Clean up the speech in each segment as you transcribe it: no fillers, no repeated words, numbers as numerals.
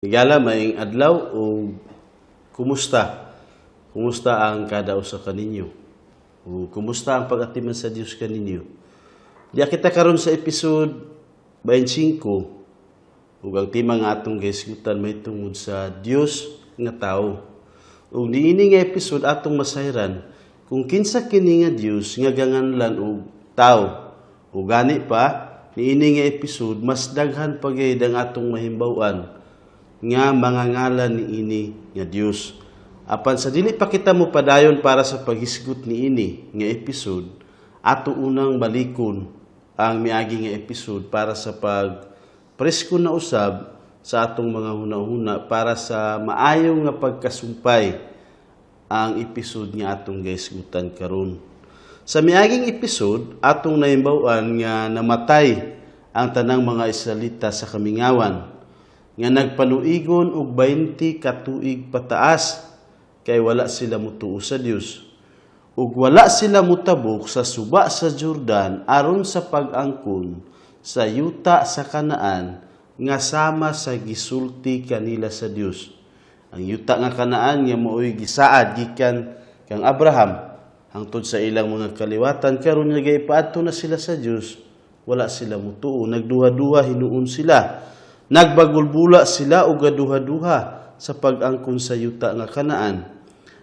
Higala, maayong adlaw ug kumusta? Kumusta ang kada usa kaninyo? O kumusta ang pag-atiman sa Dios kaninyo? Diya kita karon sa episode 25 ug ang tema nga atong gihisgutan may tungod sa Dios nga tao. Ug niini nga episode, atong masayran kung kinsa kini nga Dios nga ganganlan og tao. Ug gani pa niini nga episode, mas daghan pa gayud ang atong mahimbaw-an nga mga ngalan niini nga Dios. Apan sa dili pa kita mo padayon para sa paghisgot niini nga episode, ato unang balikon ang miagi nga episode para sa pag presko na usab sa atong mga hunahuna para sa maayo nga pagkasumpay ang episode nga atong gihisgutan karon. Sa miaging episode, atong nahimbaw-an nga namatay ang tanang mga Israelita sa kamingawan nga nagpanuigon og 20 ka tuig pataas kay wala sila mutuo sa Dios ug wala sila mutabok sa suba sa Jordan aron sa pag-angkon sa yuta sa Kanaan nga sama sa gisulti kanila sa Dios. Ang yuta nga Kanaan nga maoy gisaad gikan kang Abraham hangtod sa ilang mga kaliwatan. Karon nga gipaadto na sila sa Dios, wala sila mutuo. Nagduha-duha hinuon sila. Nagbagulbula sila og gaduha-duha sa pag-angkon sa yuta nga Kanaan.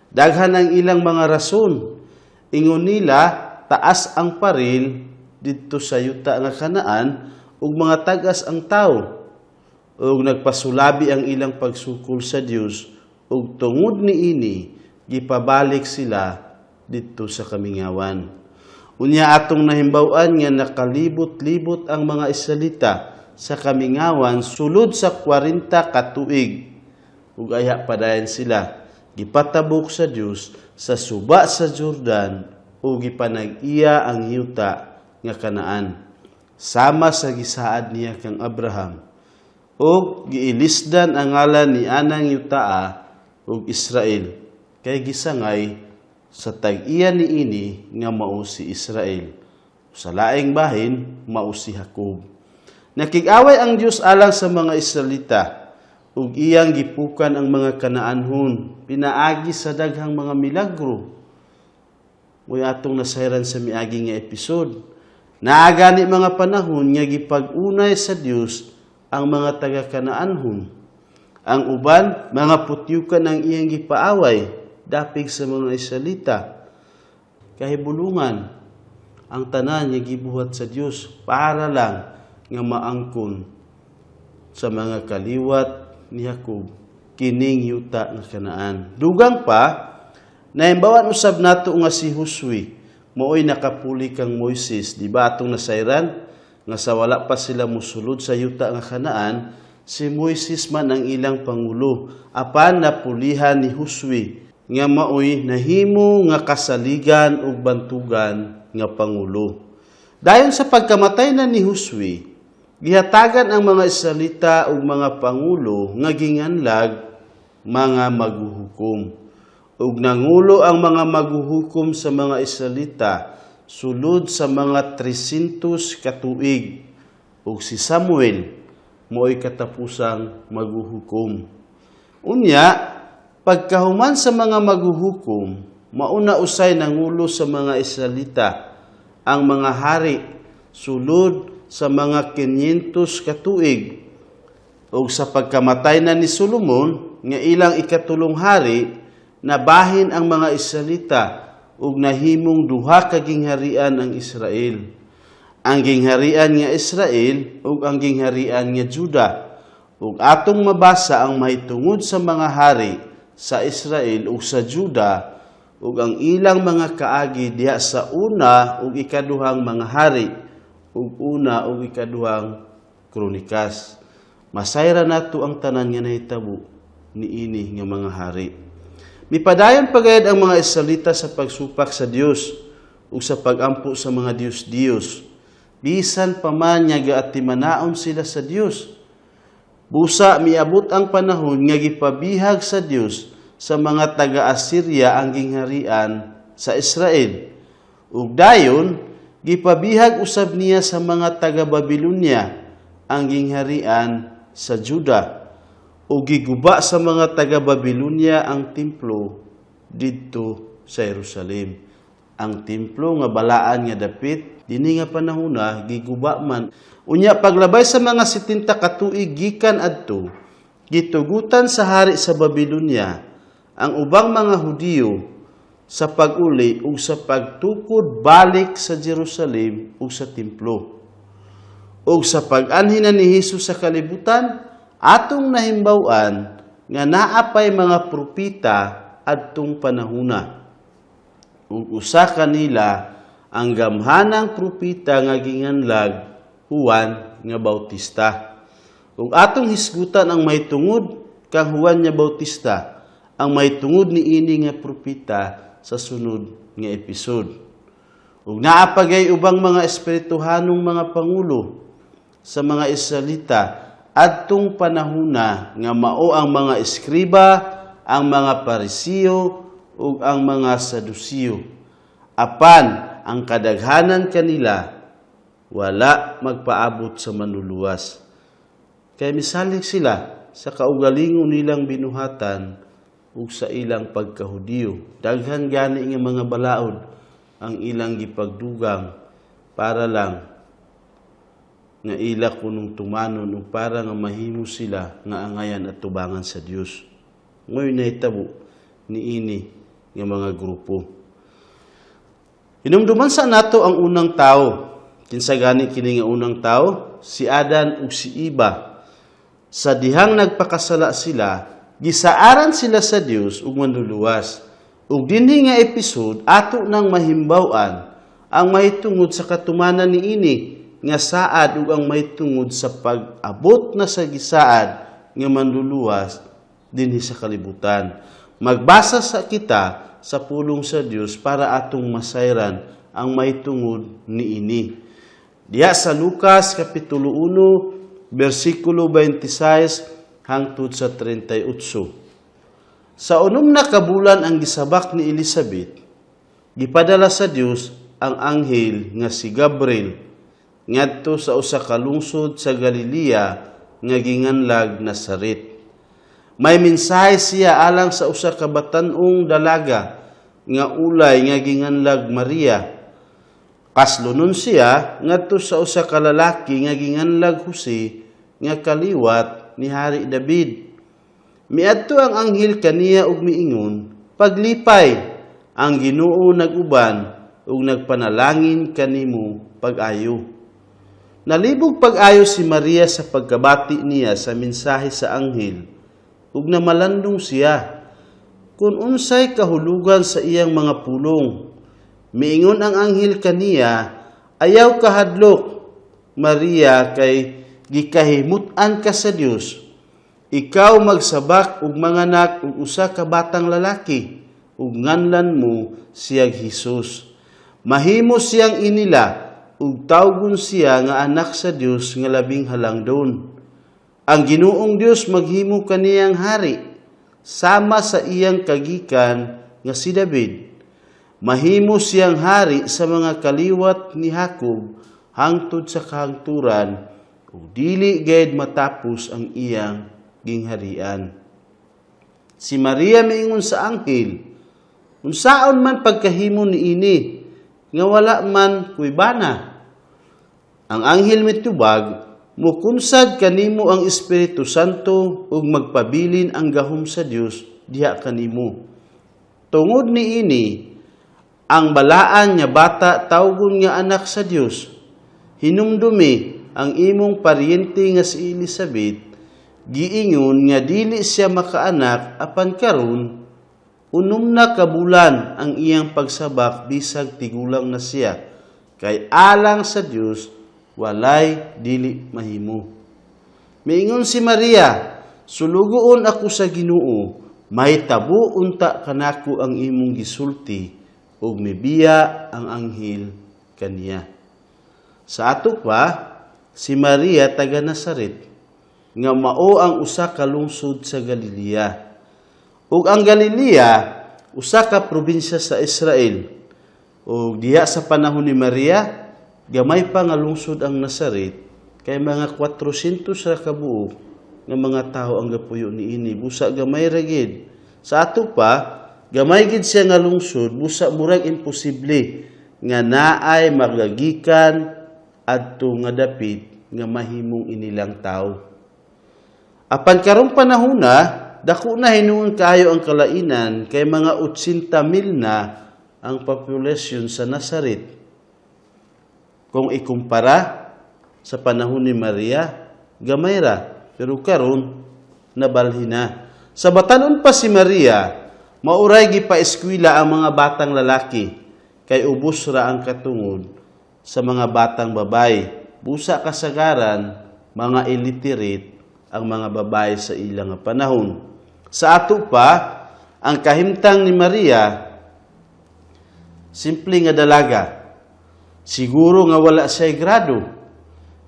Daghan ang ilang mga rason. Ingon nila, taas ang paril didto sa yuta nga Kanaan ug mga tag-as ang tawo. Ug nagpasulabi ang ilang pagsukol sa Dios ug tungod niini gipabalik sila didto sa kamingawan. Unya atong nahimbaw-an nga nakalibot-libot ang mga Israelita sa kamingawan sulod sa 40 ka tuig ug ayha padayon sila gipatabok sa Dios sa suba sa Jordan ug gipanag-iya ang yuta nga Kanaan sama sa gisaad niya kang Abraham, ug giilisdan ang ngalan ni anang yutaa og Israel kay gisangay sa tag-iya niini nga mao si Israel. Sa laing bahin, mao si Jacob. Nakig-away ang Dios alang sa mga Israelita ug iyang gipukan ang mga Kanaanhon pinaagi sa daghang mga milagro. Mo'y atong nasayran sa miagi nga episode. Naa gani mga panahon nga gipag-unay sa Dios ang mga taga-Kanaanhon. Ang uban, mga putyukan ang iyang gipaaway dapig sa mga Israelita. Kahibulungan, ang tanan nga gibuhat sa Dios para lang nga maangkon sa mga kaliwat ni Jacob kining yuta nga Kanaan. Dugang pa, nahimbawan usab nato nga si Josue mao'y nakapuli kang Moises. Di ba atong nasayran nga sa wala pa sila musulod sa yuta nga Kanaan, si Moises man ang ilang pangulo, apan napulihan ni Josue nga maoy nahimo nga kasaligan ug bantugan nga pangulo. Dayon sa pagkamatay na ni Josue, gihatagan ang mga Israelita og mga pangulo nga ginganlag mga maghuhukom. Ug nangulo ang mga maghuhukom sa mga Israelita sulod sa mga 300 ka tuig. Ug si Samuel mao'y katapusang maghuhukom. Unya, pagkahuman sa mga maghuhukom, mauna usay nangulo sa mga Israelita ang mga hari sulod sa mga 500 ka tuig. Ug sa pagkamatay na ni Solomon nga ilang ikatulong hari, nabahin ang mga Israelita ug nahimong duha ka gingharian ang Israel: ang gingharian nga Israel ug ang gingharian nga Juda. Ug atong mabasa ang mahitungod sa mga hari sa Israel ug sa Juda ug ang ilang mga kaagi diha sa Una ug Ikaduhang Mga Hari ug Una ug Ikaduhang Kronikas. Masayra nato ang tanan nga nahitabo niini nga mga hari. Mipadayon pagayad ang mga Israelita sa pagsupak sa Dios ug sa pagampo sa mga Dios-Dios, bisan pa man nga gaatimanaon sila sa Dios. Busa miabot ang panahon nga gipabihag sa Dios sa mga taga-Assyria ang gingharian sa Israel. Ug dayon gipabihag usab niya sa mga taga-Babylonia ang gingharian sa Juda. Ug giguba sa mga taga-Babylonia ang templo didto sa Jerusalem. Ang templo nga balaan nga dapit dinhi nga panahona giguba man. Unya paglabay sa mga 70 ka tuig gikan adto, gitugutan sa hari sa Babylonia ang ubang mga Hudiyo sa pag-uli ug sa pagtukod balik sa Jerusalem ug sa templo. Ug sa pag-anhi na ni Hesus sa kalibutan, atong nahimbaw-an nga naa pay mga propeta adtong panahona. Ug usa kanila ang gamhanang propeta nga ginganlag Juan nga Bautista. Ug atong hisgutan ang mahitungod kang Juan nga Bautista, ang mahitungod niini nga propeta sa sunod nga episode. Ug naa pa gay ubang mga espirituhanong mga pangulo sa mga Israelita adtong panahona nga mao ang mga eskriba, ang mga Parisiyo ug ang mga Sadusiyo. Apan ang kadaghanan kanila wala magpaabot sa Manluluwas. Kay misalig sila sa kaugalingon nilang binuhatan ug sa ilang pagkahudiyo. Daghan gani nga mga balaod ang ilang gipagdugang para lang nga ila kunong tumanon ug para nga mahimo sila nga angayan at tubangan sa Dios. Ngoy nahitabo niini nga mga grupo. Hinumduman sa nato ang unang tao. Kinsa gani kini nga unang tao? Si Adan ug si Eva. Sa dihang nagpakasala sila, gisaaran sila sa Dios ug Manluluwas. Ug dinhi nga episode ato nang mahimbaw-an ang mahitungod sa katumanan niini nga saad ug ang mahitungod sa pag-abot na sa gisaad nga Manluluwas dinhi sa kalibutan. Magbasa sa kita sa pulong sa Dios para atong masayran ang mahitungod niini. Diha sa Lucas kapitulo 1 bersikulo 26 hangtod sa 38. Sa 6 na kabulan ang gisabak ni Elizabeth, gipadala sa Dios ang anghel nga si Gabriel ngadto sa usa ka lungsod sa Galilea nga ginganlag Nazaret. May mensahe siya alang sa usa ka batan-ong dalaga nga ulay nga ginganlag Maria. Kaslunon siya ngadto sa usa ka lalaki nga ginganlag Jose nga kaliwat ni Hari David. Miadto ang anghel kaniya ug miingon, "Paglipay, ang Ginoo nag-uban ug nagpanalangin kanimo pag-ayo." Nalibog pag-ayo si Maria sa pagkabati niya sa mensahe sa anghel ug namalandong siya kung unsay kahulugan sa iyang mga pulong. Miingon ang anghel kaniya, "Ayaw kahadlok, Maria, kay gikahimut-an ka sa Dios. Ikaw magsabak ug manganak og usa ka batang lalaki ug nganlan mo siyag Hesus. Mahimo siyang inila ug tawgon siya nga Anak sa Dios nga Labing Halangdon. Ang Ginoong Dios maghimo kaniyang hari sama sa iyang kagikan nga si David. Mahimo siyang hari sa mga kaliwat ni Jacob hangtod sa kahangturan ug dili gayud matapos ang iyang gingharian." Si Maria miingon sa anghel, "Unsaon man pagkahimo niini nga wala man kuy bana?" Ang anghel mitubag, "Mukunsad kanimo ang Espiritu Santo ug magpabilin ang gahom sa Dios diha kanimo. Tungod niini, ang balaan nga bata tawgon nga Anak sa Dios. Hinumdumi ang imong paryente nga si Elizabeth, giingon nga dili siya makaanak, apan karon 6 na ka bulan ang iyang pagsabak bisag tigulang na siya. Kay alang sa Dios walay dili mahimo." Miingon si Maria, "Sulugoon ako sa Ginoo, mahitabo unta kanako ang imong gisulti," ug mibiya ang anghel kaniya. Sa ato pa, si Maria taga Nazaret, nga mao ang usa ka lungsod sa Galilea. Ug ang Galilea, usa ka probinsya sa Israel. Ug diha sa panahon ni Maria, gamay pa nga lungsod ang Nazaret, kay mga 400 ra kabuok nga mga tao ang gapuyo niini? Busa gamay ra gid. Sa ato pa, gamay gid siya nga lungsod, busa murag imposible nga naay magagikan adto nga dapit nga mahimong inilang tao. Apan karong panahona, dako na hinuon kaayo ang kalainan kay mga 80,000 na ang populasyon sa Nazaret. Kung ikumpara sa panahon ni Maria, gamay ra, pero karon nabalhin na. Sa batanon pa si Maria, mauray gipa-eskwela ang mga batang lalaki kay ubos ra ang katungod sa mga batang babae. Busa kasagaran mga illiterate ang mga babae sa ilang panahon. Sa ato pa, ang kahimtang ni Maria, simple nga dalaga. Siguro nga wala siya grado.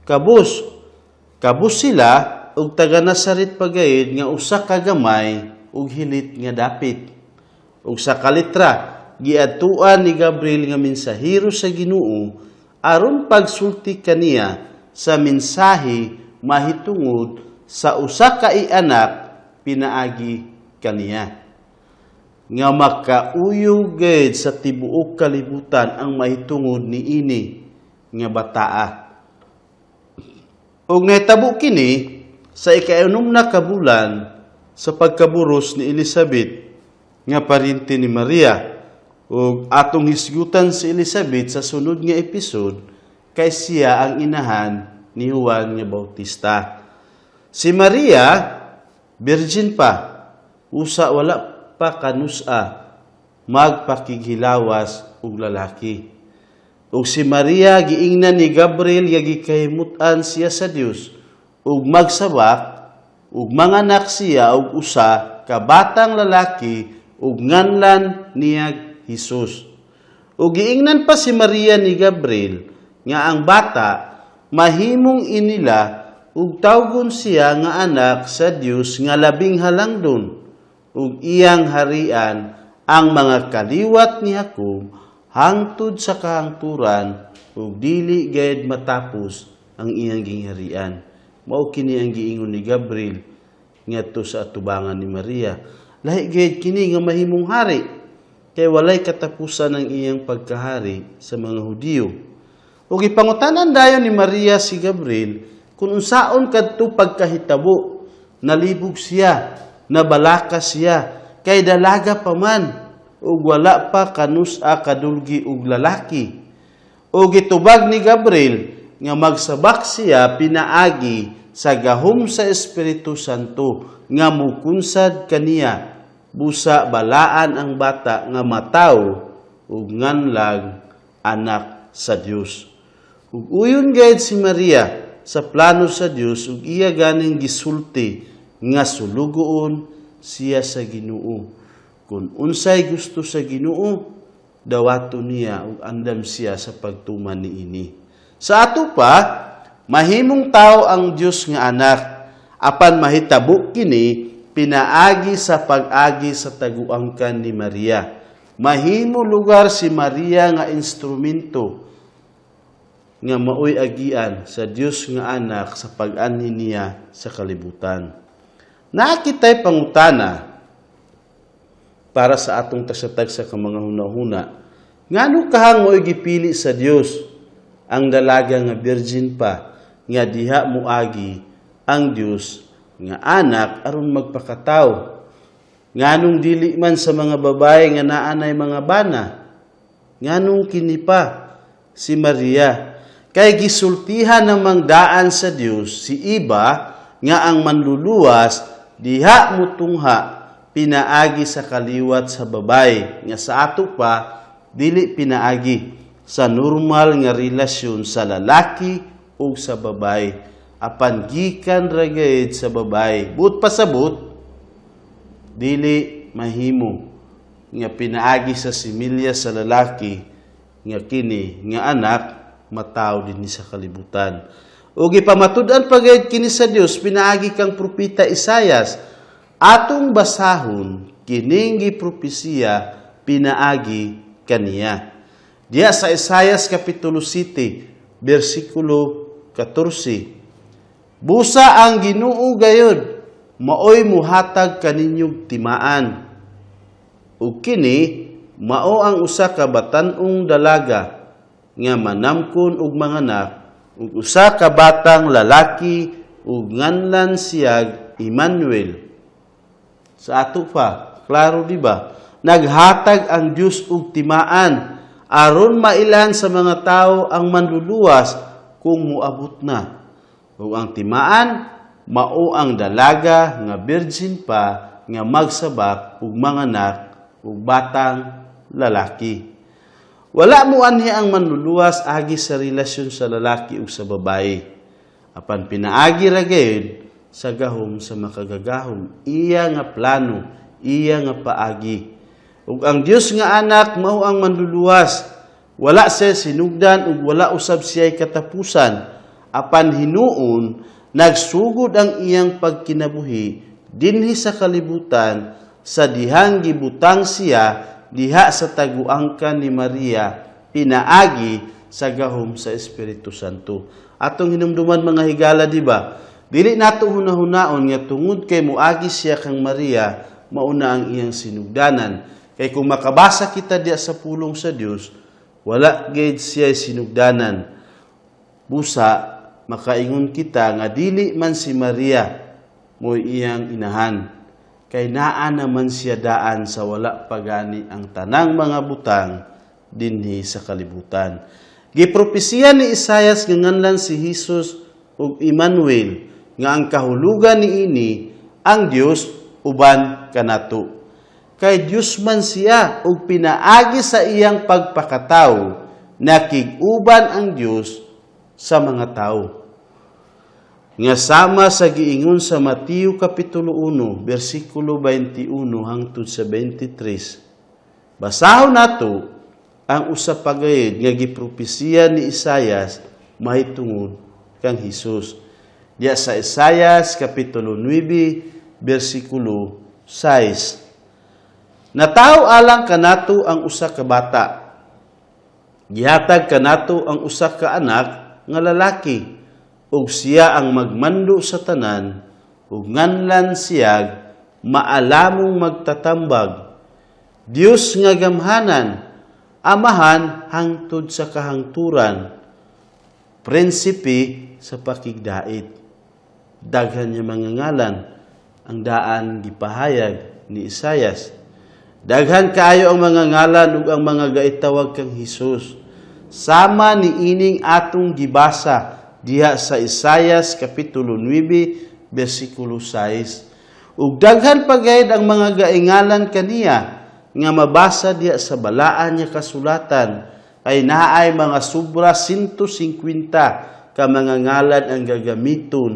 Kabus sila og taga Nazaret pagayid nga usa ka gamay ug hilit nga dapit. Ug sa kalitra, giadtuan ni Gabriel nga mensahero sa Ginoo aron pagsulti kaniya sa mensahe mahitungod sa usa ka ianak pinaagi kaniya, nga makauyog gayud sa tibuok kalibutan ang mahitungod niini nga bataa. Ug nahitabo kini sa ikaunom na ka bulan sa pagkaburos ni Elizabeth nga paryente ni Maria. Ug atong hisgutan si Elizabeth sa sunod nga episode kay siya ang inahan ni Juan nga Bautista. Si Maria virgin pa, usa wala pa kanusa magpakighilawas og lalaki. Ug si Maria giingnan ni Gabriel nga gikahimut-an siya sa Dios ug magsabak ug manganak siya og usa ka batang lalaki ug nganlan niya Hesus. Ug giingnan pa si Maria ni Gabriel nga ang bata mahimong inila ug tawgon siya nga anak sa Dios nga labing halangdon, ug iyang harian ang mga kaliwat ni Jacob hangtod sa kahangturan ug dili gayud matapos ang iyang gingharian. Mao kini ang giingon ni Gabriel ngadto sa atubangan ni Maria. Lahi gayud kini nga mahimong hari kay walay katapusan ang iyang pagkahari sa mga Hudiyo. Ug gipangutanan dayon ni Maria si Gabriel kung unsaon kadto pagkahitabo. Nalibog siya, nabalaka siya, kay dalaga pa man ug wala pa kanusa kadulgi og lalaki. Ug gitubag ni Gabriel nga magsabak siya pinaagi sa gahom sa Espiritu Santo nga mukunsad kaniya, busa balaan ang bata nga mataw ug nganlag anak sa Dios. Ug uyon gayud si Maria sa plano sa Dios ug iya ganing gisulti nga sulugoon siya sa Ginoo. Kung unsay gusto sa Ginoo, dawato niya ug andam siya sa pagtuman niini. Sa ato pa, mahimong tao ang Dios nga anak, apan mahitabo kini pinaagi sa pag-agi sa taguangkan ni Maria. Mahimo lugar si Maria nga instrumento nga maoy agian sa Dios nga anak sa pag-anhi niya sa kalibutan. Naa kitay pangutana para sa atong tagsa-tagsa ka mga hunahuna. Ngano kahang mo'y gipili sa Dios ang dalaga nga virgin pa nga diha moagi ang Dios nga anak aron magpakatawo? Nganong dili man sa mga babae nga naanay mga bana? Nganong kini pa si Maria? Kay gisultihan namang daan sa Dios si Iba nga ang manluluwas diha mutungha pinaagi sa kaliwat sa babae, nga sa ato pa dili pinaagi sa normal nga relasyon sa lalaki ug sa babae, apan gikan ra gayud sa babae. Buot pasabot, dili mahimo nga pinaagi sa similya sa lalaki nga kini nga anak mataw dinhi sa kalibutan. Ug gipamatud-an pa gayud kini sa Dios pinaagi kang propeta Isayas. Atong basahon kining gipropesiya pinaagi kaniya. Diya sa Isayas kapitulo 7 bersikulo 14. Busa ang Ginoo gayud maoy muhatag kaninyog timaan. Ug kini mao ang usa ka batan-ong dalaga nga manamkon og manganak og usa ka batang lalaki ug nganlan siyag Emmanuel. Sa ato pa, klaro, di ba? Naghatag ang Dios og timaan aron mailhan sa mga tao ang Manluluwas kung moabot na. Ug ang timaan mao ang dalaga nga virgin pa nga magsabak ug manganak og batang lalaki. Wala mo anhi ang Manluluwas agi sa relasyon sa lalaki ug sa babae. Apan pinaagi ra gayud sa gahom sa Makagagahom, iya nga plano, iya nga paagi. Ug ang Dios nga Anak mao ang Manluluwas. Wala siya sinugdan ug wala usab siya katapusan. Apan hinuon nagsugod ang iyang pagkinabuhi dinhi sa kalibutan sa dihang gibutang siya diha sa taguangkan ni Maria pinaagi sa gahom sa Espiritu Santo. Atong hinumduman, mga higala, di ba? Dili nato hunahunaon nga tungod kay muagi siya kang Maria, mauna ang iyang sinugdanan. Kay kung makabasa kita diya sa pulong sa Dios, wala gid siya sinugdanan. Busa makaingon kita nga dili man si Maria mo'y iyang inahan. Kay naa naman siya daan sa wala pagani ang tanang mga butang dinhi sa kalibutan. Gipropesiya ni Isayas nga nganlan si Hesus og Emmanuel, nga ang kahulugan niini, ang Dios uban kanato. Kay Dios man siya ug pinaagi sa iyang pagpakatawo nakig-uban ang Dios sa mga tao. Nga sama sa giingon sa Mateo kapitulo 1 bersikulo 21 hangtod sa 23. Basahon nato ang usa pa gayud nga gipropesiya ni Isayas mahitungod kang Hesus. Diya sa Isayas kapitulo 9 bersikulo 6. Natawo alang kanato ang usa ka bata. Gihatag kanato ang usa ka anak nga lalaki ug siya ang magmando sa tanan ug nganlan siyag Maalamong Magtatambag, Dios nga Gamhanan, Amahan hangtod sa kahangturan, Prinsipe sa Pakigdait. Daghan niya mga ngalan ang daan gipahayag ni Isayas. Daghan kaayo ang mga ngalan ug ang mga gaitawag kang Hesus. Sama ni ining atong gibasa diha sa Isayas kapitulo 9 bersikulo 6. Ug daghan pa gayud ang mga gaingalan kaniya nga mabasa diha sa balaan nga kasulatan, kay naay mga sobra 150 ka mga ngalan ang gagamiton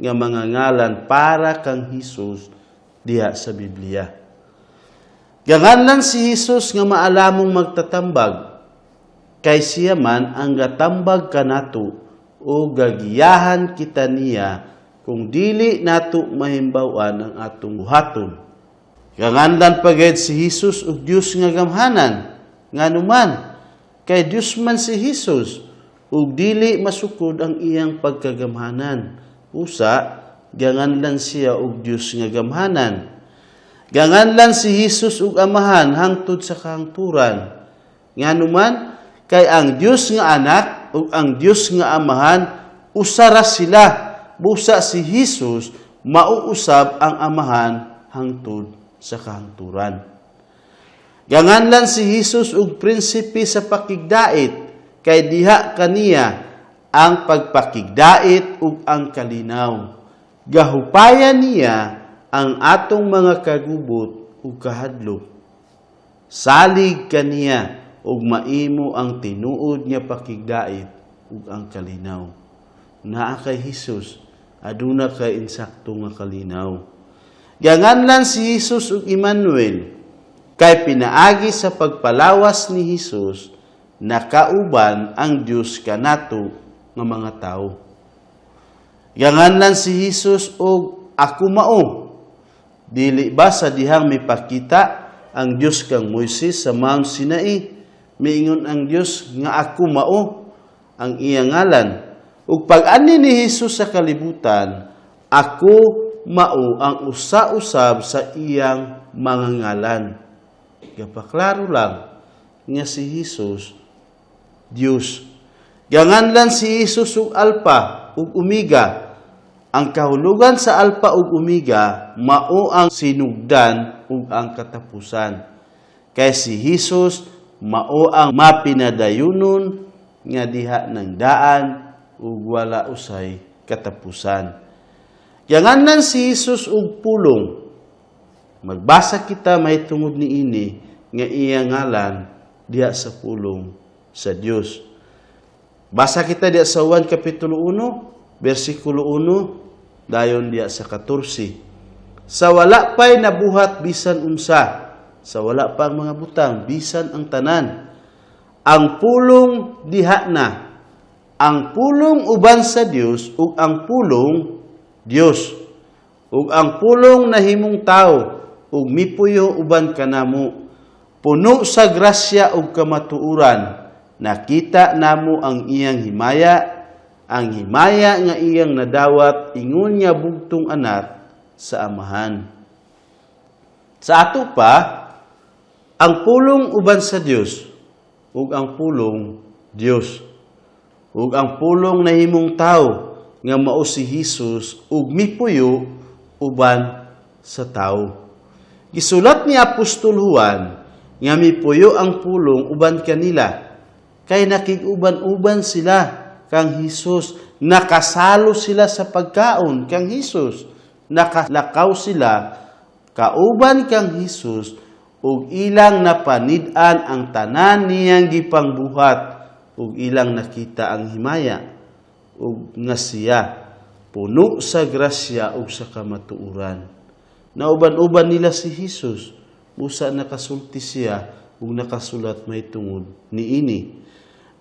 nga mga ngalan para kang Hesus diha sa Biblia. Ganganlan si Hesus nga Maalamong Magtatambag kay siya man ang gatambag kanato o gagiyahan kita niya kung dili nato mahimbaw-an ang atong buhaton. Ganganlan pa gayud si Hesus og Dios nga Gamhanan. Nganuman, kay Dios man si Hesus ug dili masukod ang iyang pagkagamhanan. Usa, ganganlan siya og Dios nga Gamhanan. Ganganlan si Hesus og Amahan hangtod sa kahangturan. Nganuman, kay ang Dios nga Anak ug ang Dios nga Amahan usa ra sila. Busa si Hesus mauusab ang Amahan hangtod sa kahangturan. Ganganlan si Hesus og Prinsipe sa Pakigdait kay diha kaniya ang pagpakigdait ug ang kalinaw. Gahupayan niya ang atong mga kagubot ug kahadlok. Salig kaniya ug maimo ang tinuod nga pakigdait ug ang kalinaw. Naa kay Hesus, aduna kay insakto nga kalinaw. Ganganlan si Hesus og Emmanuel kay pinaagi sa pagpalawas ni Hesus nakauban ang Dios kanato nga mga tawo. Ganganlan si Hesus og Ako Mao. Dili ba sa dihang mipakita ang Dios kang Moises sa Mount Sinai, miingon ang Dios nga Ako Mao ang iyang ngalan? Ug pag-anhi ni Hesus sa kalibutan, "Ako mao ang usa-usab sa iyang mga ngalan." Gapaklaro lang nga si Hesus Dios. Ganganlan si Hesus og Alpha ug Omega. Ang kahulugan sa Alpha ug Omega mao ang sinugdan ug ang katapusan. Kay si Hesus mao ang mapinadayunon nga diha ng daan ug wala usay katapusan. Ganganlan si Hesus og Pulong. Magbasa kita mahitungod niini nga iya ngalan diha sa pulong sa Dios. Basa kita diha sa 1 Kapitulo 1, versikulo 1, dayon diha sa 14. Sa wala pa'y nabuhat bisan unsa, sa wala pa ang mga butang, bisan ang tanan. Ang Pulong diha na. Ang Pulong uban sa Dios ug ang Pulong Dios. Ug ang Pulong nahimong tao ug mipuyo uban kanamo. Puno sa grasya ug kamatuoran, nakita namo ang iyang himaya, ang himaya nga iyang nadawat ingon nga bugtong anak sa Amahan. Sa ato pa, ang Pulong uban sa Dios ug ang Pulong Dios. Ug ang Pulong nahimong tao nga mao si Hesus ug mipuyo uban sa tao. Gisulat ni Apostol Juan nga mipuyo ang Pulong uban kanila kay nakig-uban-uban sila kang Hesus, nakasalo sila sa pagkaon kang Hesus, nakalakaw sila kauban kang Hesus ug ilang napanid-an ang tanan niyang gipangbuhat ug ilang nakita ang himaya ug nga siya puno sa grasya ug sa kamatuoran. Nauban-uban nila si Hesus, busa nakasulti siya ug nakasulat mahitungod niini.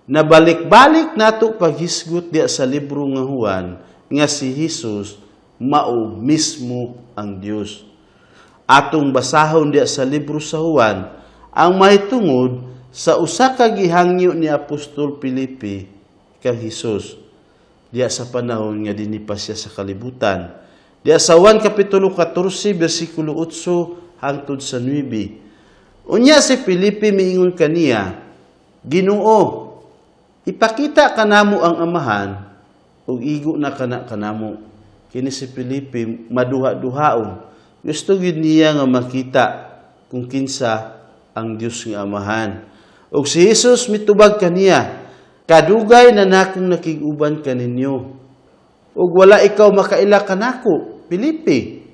Nabalik-balik nato paghisgot diya sa libro nga Juan nga si Hesus mao mismo ang Dios. Atong basahon diya sa libro sa Juan ang mahitungod sa usa ka gihangyo ni Apostol Felipe kang Hesus diya sa panahon nga dinhi pa siya sa kalibutan. Diya sa Juan Kapitulo 14 bersikulo 8 hangtod sa 9. Unya si Felipe miingon kaniya, "Ginoo, ipakita kanamo ang Amahan ug igo na kana kanamo." Kini si Felipe maduha-duhaon. Gusto gid niya nga makita kung kinsa ang Dios nga Amahan. Ug si Jesus mitubag kaniya, "Kadugay na nakong nakig-uban kaninyo ug wala ikaw makaila kanako, Felipe?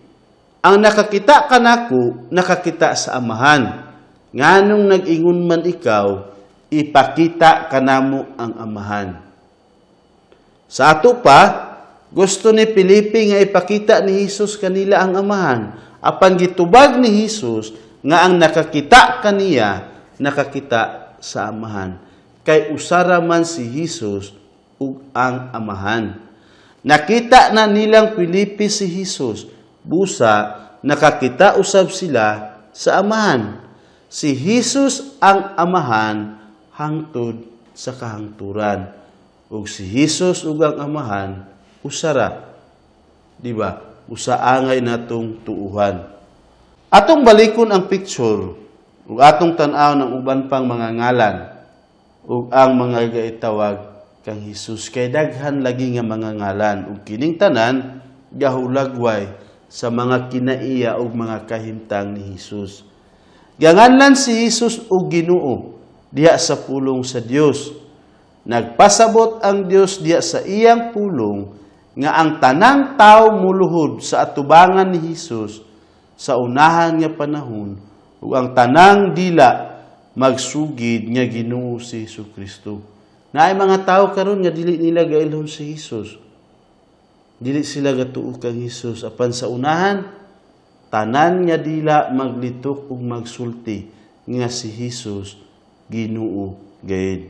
Ang nakakita kanako, nakakita sa Amahan. Nganong nag-ingon man ikaw, 'Ipakita kanamo ang Amahan'?" Sa ato pa, gusto ni Felipe nga ipakita ni Hesus kanila ang Amahan. Apan gitubag ni Hesus nga ang nakakita kaniya, nakakita sa Amahan. Kay usara man si Hesus ug ang Amahan. Nakita na nilang Felipe si Hesus, busa nakakita usab sila sa Amahan. Si Hesus ang Amahan hangtod sa kahangturan. Ug si Hesus ug ang Amahan usara. Di ba? Usa angay natong tuuhan. Atong balikon ang picture ug atong tan-aw ng uban pang mga ngalan ug ang mga gaitawag kang Hesus, kay daghan lagi nga mga ngalan ug kining tanan gahulagway sa mga kinaiya ug mga kahimtang ni Hesus. Ganganlan si Hesus og Ginoo diha sa pulong sa Dios. Nagpasabot ang Dios diha sa iyang pulong nga ang tanang tao muluhod sa atubangan ni Hesus sa unahan nga panahon ug ang tanang dila magsugid nga Ginoo si Hesukristo. Naay mga tao karon nga dili nila gailhon si Hesus. Dili sila gatuo kang Hesus, apan sa unahan, tanan nga dila maglitok ug magsulti nga si Hesus Ginoo gayud.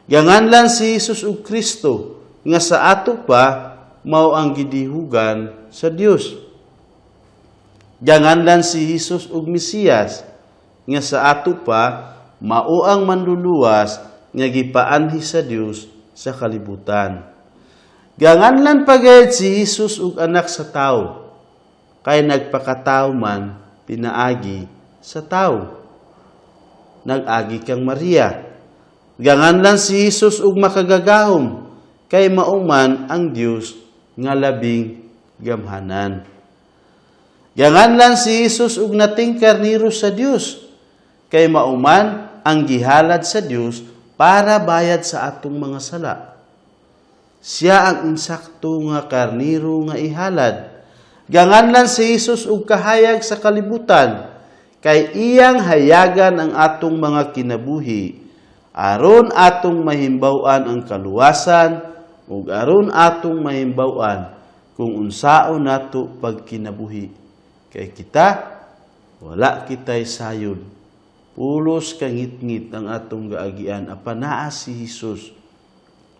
Ganganlan si Hesus og Kristo nga sa ato pa mao ang gidihugan sa Dios. Ganganlan si Hesus og Mesiyas nga sa ato pa mao ang manluluwas nga gipaanhi sa Dios sa kalibutan. Ganganlan pagayad si Jesus og anak sa tao, kay nagpakatao man pinaagi sa tao. Nag-agi kang Maria. Ganganlan si Jesus og makagagahom, kay mauman ang Dios nga labing gamhanan. Ganganlan si Jesus og nating karniro sa Dios, kay mauman ang gihalad sa Dios para bayad sa atong mga sala. Siya ang insakto nga karniro nga ihalad. Ganganlan si Jesus og kahayag sa kalibutan, kay iyang hayagan ang atong mga kinabuhi, aron atong mahimbaw-an ang kaluwasan, ug aron atong mahimbaw-an kung unsaon nato pagkinabuhi. Kay kita, wala kita'y sayod. Pulos kangitngit ang atong gaagian, apan naa si Jesus,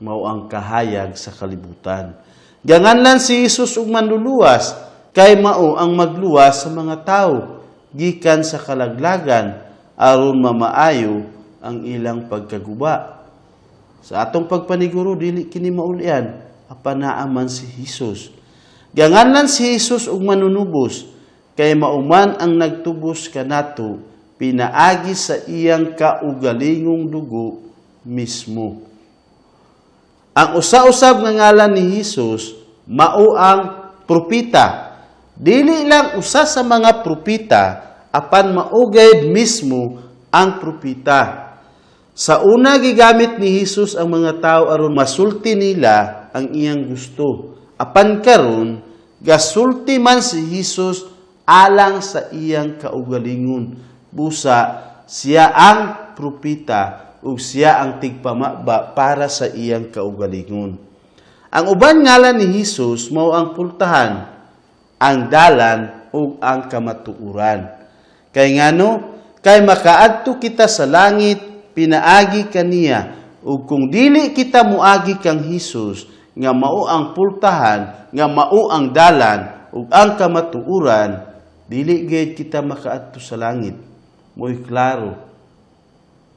mao ang kahayag sa kalibutan. Ganganlan si Jesus og manluluwas, kay mao ang magluwas sa mga tao gikan sa kalaglagan aron mamaayo ang ilang pagkaguba. Sa atong pagpaniguro, dili kini maulian, apan naa man si Jesus. Ganganlan si Jesus og manunubos, kay mauman ang nagtubos kanato pinaagi sa iyang kaugalingong dugo mismo. Ang usa-usab nga ngalan ni Jesus mao ang propita. Dili lang usa sa mga propita, apan mao gayud mismo ang propita. Sa una, gigamit ni Jesus ang mga tao aron masulti nila ang iyang gusto. Apan karon, gasulti man si Jesus alang sa iyang kaugalingon. Busa siya ang propita ug siya ang tigpamaba para sa iyang kaugalingon. Ang uban ngalan ni Jesus mao ang pultahan, ang dalan ug ang kamatuoran. Kay ngano? Kay makaadto kita sa langit pinaagi kaniya, ug kung dili kita muagi kang Hesus nga mao ang pultahan, nga mao ang dalan ug ang kamatuoran, dili gayud kita makaadto sa langit. Mo'y klaro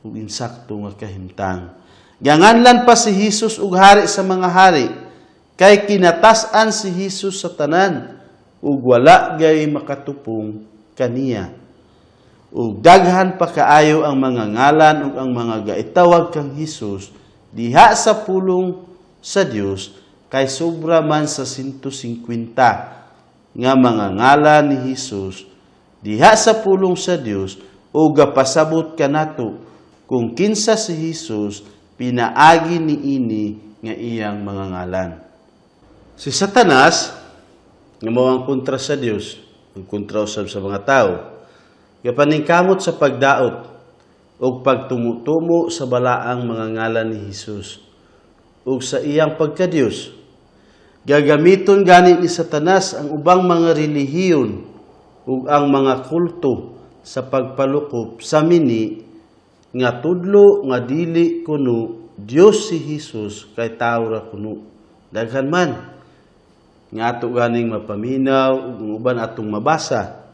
ug insakto nga kahimtang. Ganganlan pa si Hesus og hari sa mga hari, kay kinatas-an si Hesus sa tanan ug wala gay makatupong kaniya. Ug daghan pa kaayo ang mga ngalan ug ang mga gaitawag kang Hesus diha sa pulong sa Dios, kay sobra man sa 150 nga mga ngalan ni Hesus diha sa pulong sa Dios, ug gapasabot kanato kung kinsa si Hesus pinaagi niini nga iyang mga ngalan. Si Satanas, nga mao ang kontra sa Dios, ang kontra usab sa mga tao, gapaningkamot sa pagdaot ug pagtumutumo sa balaang mga ngalan ni Hesus ug sa iyang pagkadiyos. Gagamiton gani ni Satanas ang ubang mga relihiyon ug ang mga kulto sa pagpalukop sa mini nga tudlo nga dili kuno Dios si Hesus kay tawo ra kuno. Daghan man nga ato ganing mapaminaw ug ang uban atong mabasa.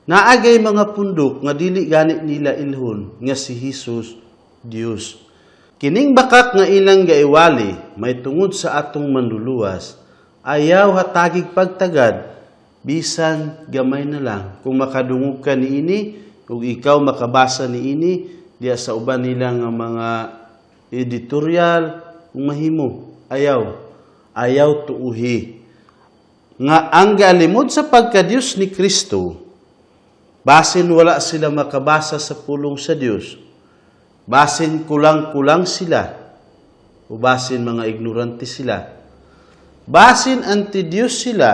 Naagay mga pundok nga dili gani nila ilhon nga si Hesus Dios. Kining bakak nga ilang gaiwali may tungod sa atong manluluwas, ayaw hatagig pagtagad bisan gamay na lang. Kung makadungog ka niini ug ikaw makabasa niini diya sa uban nila nga mga editorial, kung mahimo, ayaw tuuhi nga ang galimod sa pagkadiyos ni Kristo. Basin wala sila makabasa sa pulong sa Dios, basin kulang-kulang sila, o basin mga ignorante sila, basin anti-Diyos sila,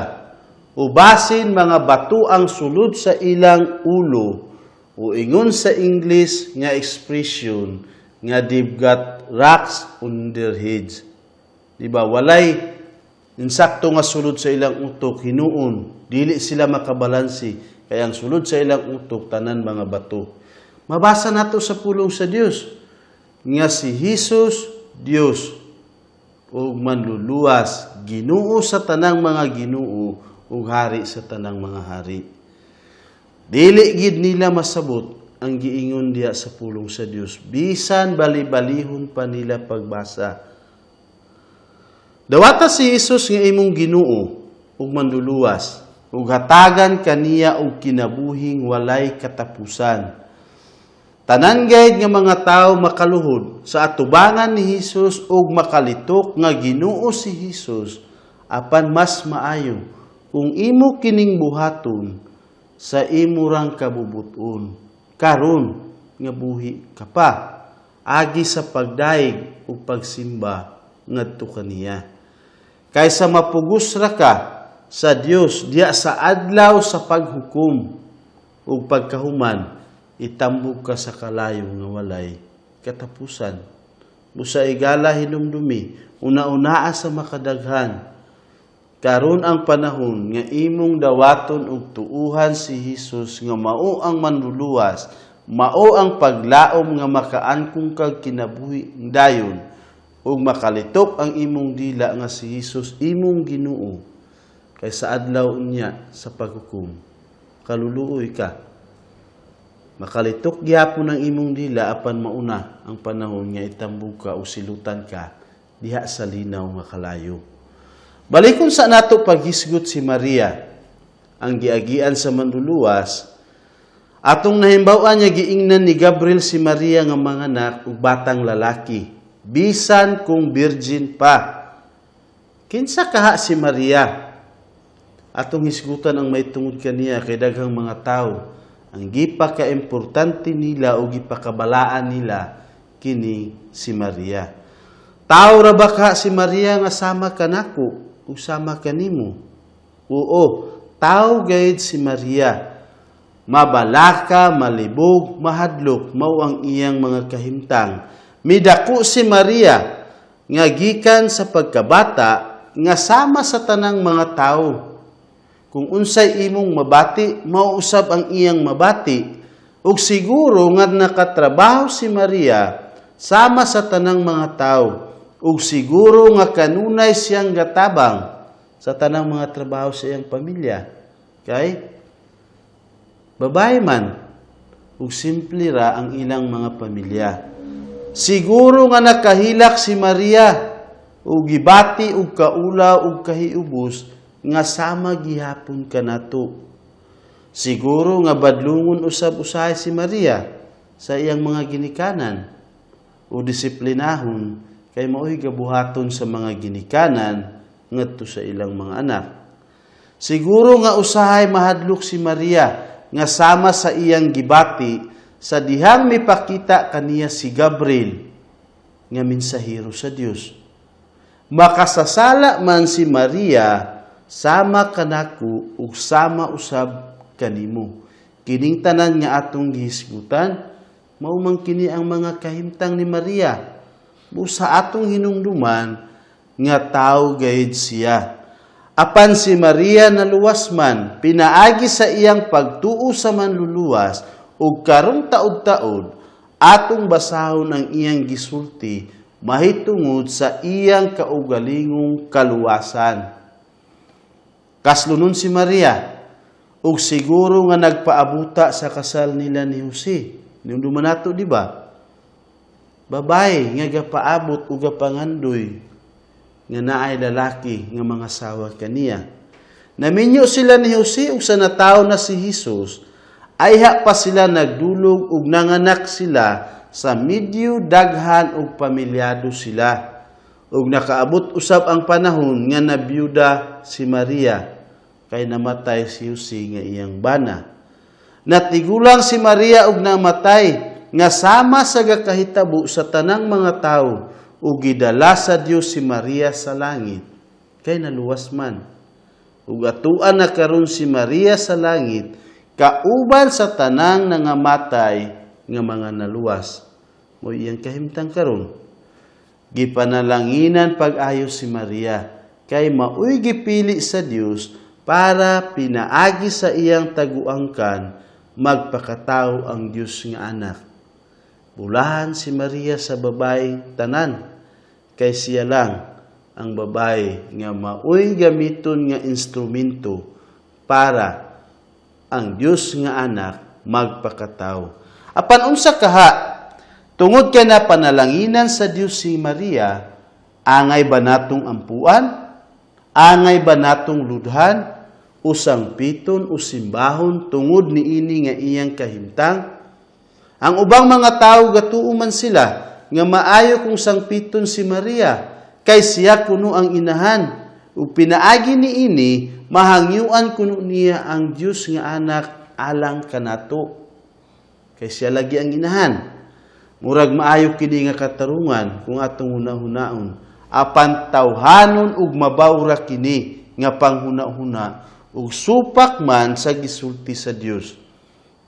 o basin mga bato ang sulod sa ilang ulo, o ingon sa English nga expression nga "They've got rocks on their heads." Di ba? Walay insakto nga sulod sa ilang utok, hinuon dili sila makabalansi kay ang sulod sa ilang utok tanan mga bato. Mabasa nato sa pulong sa Dios nga si Hesus Dios ug manluluwas, Ginoo sa tanang mga Ginoo ug hari sa tanang mga hari. Dili gid nila masabot ang giingon diya sa pulong sa Dios bisan bali-balihon pa nila pagbasa. Dawata si Jesus nga imong Ginoo ug Manluluwas ug hatagan kaniya og kinabuhing walay katapusan. Tanan gayud nga mga tawo makaluhod sa atubangan ni Hesus ug makalitok nga Ginoo si Hesus, apan mas maayo kung imo kining buhaton sa imong kabubuton karon nga buhi ka pa, agi sa pagdayeg ug pagsimba ngadto kaniya. Kaysa mapugos ra ka sa Dios diya sa adlaw sa paghukom ug pagkahuman itambog ka sa kalayo nga walay katapusan. Busa igala, hinumdumi, una-unaa sa makadaghan. Karon ang panahon nga imong dawaton ug tuuhan si Hesus nga mao ang Manluluwas, mao ang paglaom nga makaangkon kag kinabuhi dayon ug makalitok ang imong dila nga si Hesus imong Ginoo, kay sa adlaw niya sa paghukom, kaluluoy ka. Makalitok gyapon ang imong dila, apan mauna ang panahon nga itambog ka o silutan ka diha sa linaw nga kalayo. Balikon sa nato paghisgot si Maria, ang giagian sa Manluluwas. Atong nahimbaw-an nga giingnan ni Gabriel si Maria nga manganak og batang lalaki, bisan kung virgin pa. Kinsa kaha si Maria? Atong hisgutan ang mahitungod kaniya kay daghang mga tawo ang gipaka-importante nila o gipakabalaan nila kini si Maria. Tao ra ba ka si Maria nga sama kanako ug sama kanimo? Oo, tao gayud si Maria. Mabalaka, malibog, mahadlok, mao ang iyang mga kahimtang. Midako si Maria nga gikan sa pagkabata nga sama sa tanang mga tao. Kung unsay imong mabati, mao usab ang iyang mabati. Ug siguro nga nakatrabaho si Maria sama sa tanang mga tao. Ug siguro nga kanunay siyang gatabang sa tanang mga trabaho sa iyang pamilya. Kay babae man, ug simple ra ang ilang mga pamilya. Siguro nga nakahilak si Maria ug gibati og kaulaw ug kahiubos nga sama gihapon kanato. Siguro nga badlungon usab usahay si Maria sa iyang mga ginikanan o disiplinahon, kay mao'y gabuhaton sa mga ginikanan ngadto sa ilang mga anak. Siguro nga usahay mahadlok si Maria nga sama sa iyang gibati sa dihang mipakita kaniya si Gabriel nga mensahero sa Dios. Makasasala man si Maria sama kanako ug sama usab kanimo. Kining tanan nga atong gihisgutan, mao man kini ang mga kahimtang ni Maria. Busa atong hinumduman nga tao gayud siya. Apan si Maria naluwas man pinaagi sa iyang pagtuo sa Manluluwas, ug karong taud-taud atong basahon ang iyang gisulti mahitungod sa iyang kaugalingong kaluwasan. Kaslonon si Maria ug siguro nga nagpaabuta sa kasal nila ni Jose. Hinumduman nato, di ba? Babae nga gapaabot ug gapangandoy nga naay lalaki nga mangasawa kaniya. Naminyo sila ni Jose ug sa natawo na si Hesus, ayha pa sila nagdulog ug nanganak sila sa medyo daghan og pamilyado sila. Ug nakaabot usab ang panahon nga nabiyuda si Maria kay namatay si Jose nga iyang bana. Natigulang si Maria ug namatay nga sama sa gakahitabo sa tanang mga tawo, ug gidala sa Dios si Maria sa langit kay naluwas man. Ug atuan na karon si Maria sa langit kauban sa tanang nangamatay nga mga naluwas. Mao iyang kahimtang karon. Gipanalanginan pag-ayo si Maria kay maoy gipili sa Dios para pinaagi sa iyang taguangkan magpakatao ang Dios nga anak. Bulahan si Maria sa babae tanan kay siya lang ang babae nga maoy gamiton nga instrumento para ang Dios nga anak magpakatao. Apan unsa kaha, tungod kay napanalanginan sa Dios si Maria, Angay ba natong ampuan? Angay ba natong ludhan? O sangpiton o simbahon tungod niini nga iyang kahimtang? Ang ubang mga tawo gatuo man sila nga maayo kung sangpiton si Maria kay siya kuno ang inahan ug pinaagi niini mahangyuan kuno niya ang Dios nga anak alang kanato kay siya lagi ang inahan. Murag maayo kini nga katarungan kung atong hunahunahon, apan tawhanon ug mabawra kini nga panghunahuna ug supak man sa gisulti sa Dios.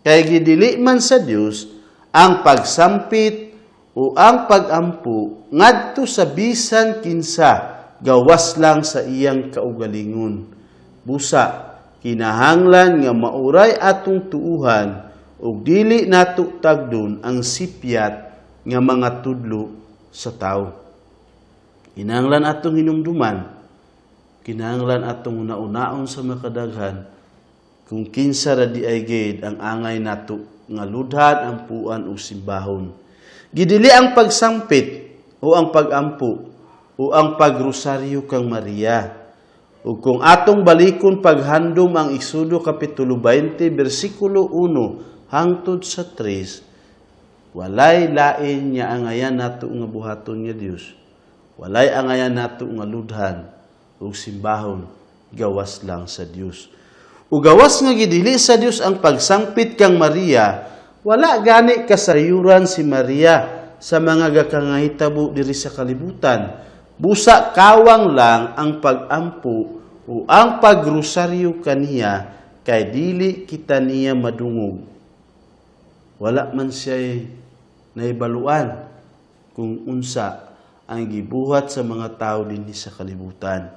Kay gidili man sa Dios ang pagsampit o ang pagampo ngadto sa bisan kinsa gawas lang sa iyang kaugalingon. Busa kinahanglan nga mauray atong tuuhan ug dili nato tagdon ang sipyat nga mga tudlo sa tawo. Kinahanglan atong hinumduman, kinahanglan atong una-unaon sa makadaghan kung kinsa ra di ay gid ang angay nato nga ludhan, ampuan ug simbahon. Gidili ang pagsampit o ang pagampo o ang pagrosaryo kang Maria. Ug kung atong balikon paghandom ang Exodo kapitulo 20 bersikulo 1 hangtod sa 3, walay lain nga angayan nato nga buhaton nga Dios. Walay angayan nato nga ludhan ug simbahon gawas lang sa Dios. Ug gawas nga gidili sa Dios ang pagsangpit kang Maria, wala gani kasayuran si Maria sa mga gakangahitabo diri sa kalibutan. Busa kawang lang ang pagampo o ang pagrosaryo kaniya kay dili kita niya madungog. Wala man siya naibaluan kung unsa ang gibuhat sa mga tao dinhi sa kalibutan.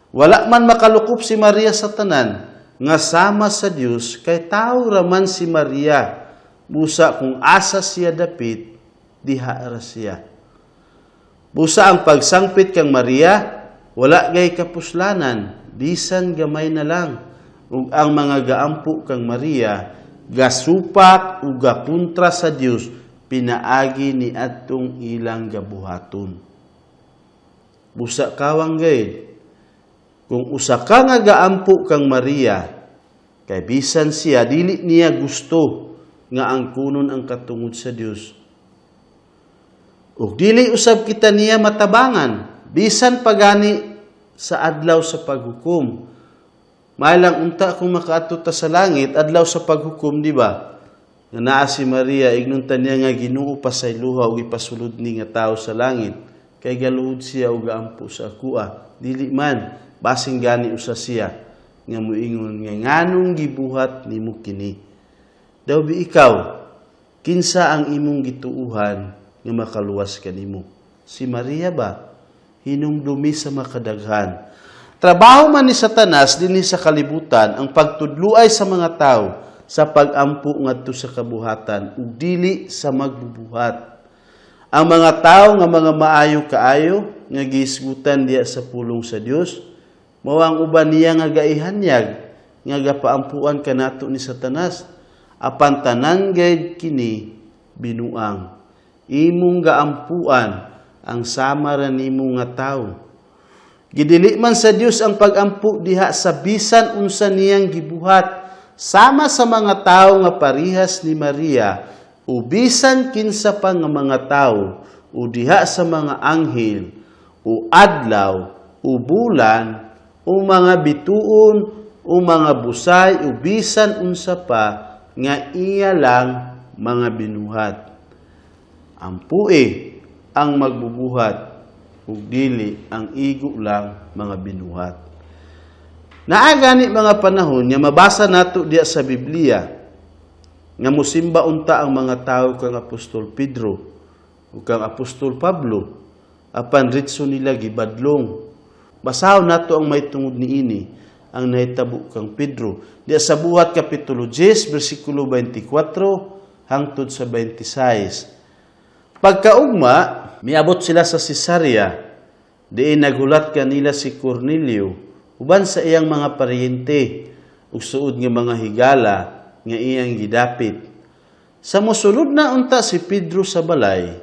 Wala man makalukop si Maria sa tanan nga sama sa Dios kay tao raman si Maria. Busa kung asa siya dapit, diha ra siya. Busa ang pagsangpit kang Maria, wala gay kapuslanan, bisan gamay na lang. Ug ang mga gaampo kang Maria, gasupak ug gakontra sa Dios pinaagi ni adtong ilang gabuhaton. Busa kawang gayud kung usa ka nga gaampo kang Maria, kay bisan siya dili niya gusto nga angkunon ang katungod sa Dios. Ug dili usab kita niya matabangan bisan pagani sa adlaw sa paghukom. Maayo unta kung makaadto ta sa langit adlaw sa paghukom, di ba? Nga naa si Maria, ignon ta niya nga, "Ginoo, pasayloha ug ipasulod ni nga tawo sa langit kay galuod siya ug gaampo sa akoa." Dili man, basin gani usa siya nga moingon nga, "Nganong gibuhat nimo kini?" Daw bi ikaw, kinsa ang imong gituuhan nga makaluwas kanimo? Si Maria ba? Hinumdumi sa makadaghan. Trabaho man ni Satanas dinhi sa kalibutan ang pagtudluay sa mga tao sa pagampo ngadto sa kabuhatan ug dili sa magbubuhat. Ang mga tao nga mga maayo kaayo nga gihisgutan diya sa pulong sa Dios, mao ang uban niya nga gaihanyag nga gapaampuan kanato ni Satanas. Apan tanan gayud kini binuang. Imong gaampuan ang sama ra nimo nga tawo. Gidili man sa Dios ang pagampo diha sa bisan unsa niyang gibuhat sama sa mga tawo nga parihas ni Maria o bisan kinsa pa nga mga tawo o diha sa mga anghel o adlaw o bulan o mga bituon o mga busay o bisan unsa pa nga iya lang mga binuhat. Ampue ang magbubuhat ug dili ang igo lang mga binuhat. Naa gani mga panahon nga mabasa nato diya sa Biblia nga musimba unta ang mga tawo kang Apostol Pedro ug kang Apostol Pablo, apan ritso nila gibadlong. Basahon nato ang may tungod niini, ang nahitabo kang Pedro diya sa Buhat kapitulo 10 bersikulo 24 hangtod sa 26. Pagkaugma, miabot sila sa Cesarea. Diin nagulat kanila si Cornelio uban sa iyang mga paryente ug suod nga mga higala nga iyang gidapit. Sa mosulod na unta si Pedro sa balay,